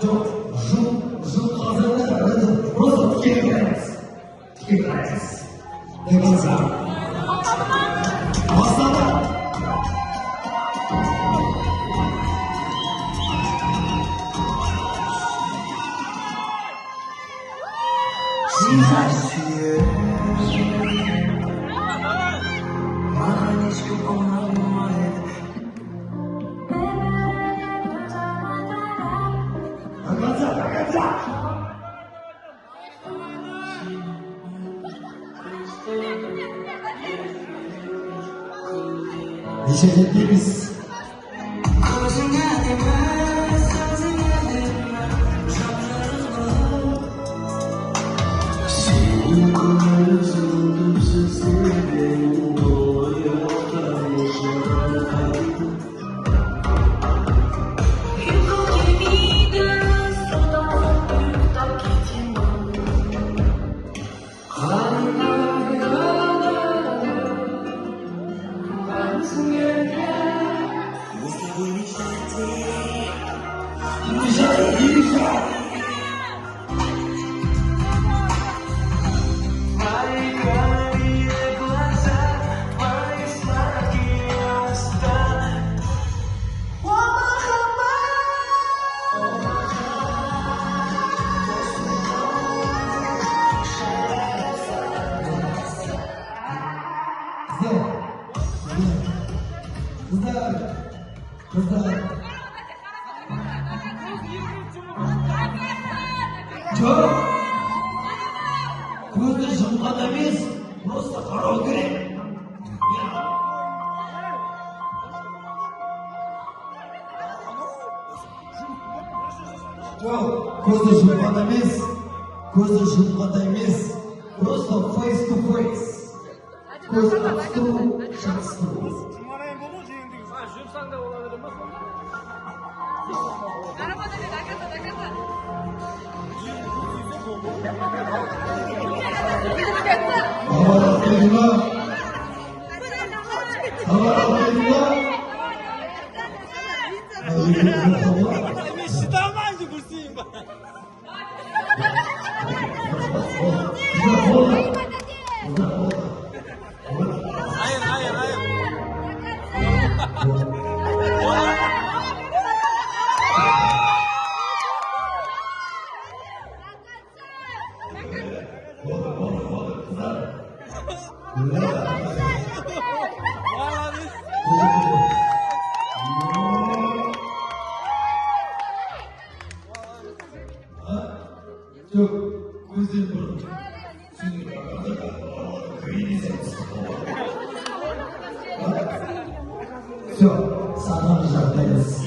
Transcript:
Жоқ, жұм, жұм қазанда это просто тіке қараймыз. Тіке қараймыз. До конца. Бастады. Сүйем. Маған ешкім ұнамайды. До конца, до конца. Неше жетеміз? Көзің әдемі, сөзің әдемі, жап-жарық болып. Сенің көзің түпсіз терең, тұңғиықтан шырқайды. Ұйқы келмейді, содан ұйықтап кетемін. Қандай туғансың ерке. Мы с тобой мечтали. Не мешай, не мешай. Твои карие глаза, твои сладкие уста. О, махаббат! О, махаббат! Қыздар, қыздар, қыздар. Жоқ, көзді жұмған емес, просто қарау керек. Жоқ, көзді жұмған емес, көзді жұмғанда емес, просто face to face. Көз атыстыру, шатыстыру. Жұмсаң да бола бере ма сонда? Арабада до конца, до конца. Товар алып келді ма? Товар алып келді ма? Екеуміздің товар. Мен шыдамаймын жүгірсейін ба. Қыздар, болды. Қыздар, болды. Hayır, hayır, hayır. Болды. Болды, болды, болды, қыздар. Молодец. Болды. Жоқ, көзден бұрын. Сендер Все, сахнаны жақтаймыз.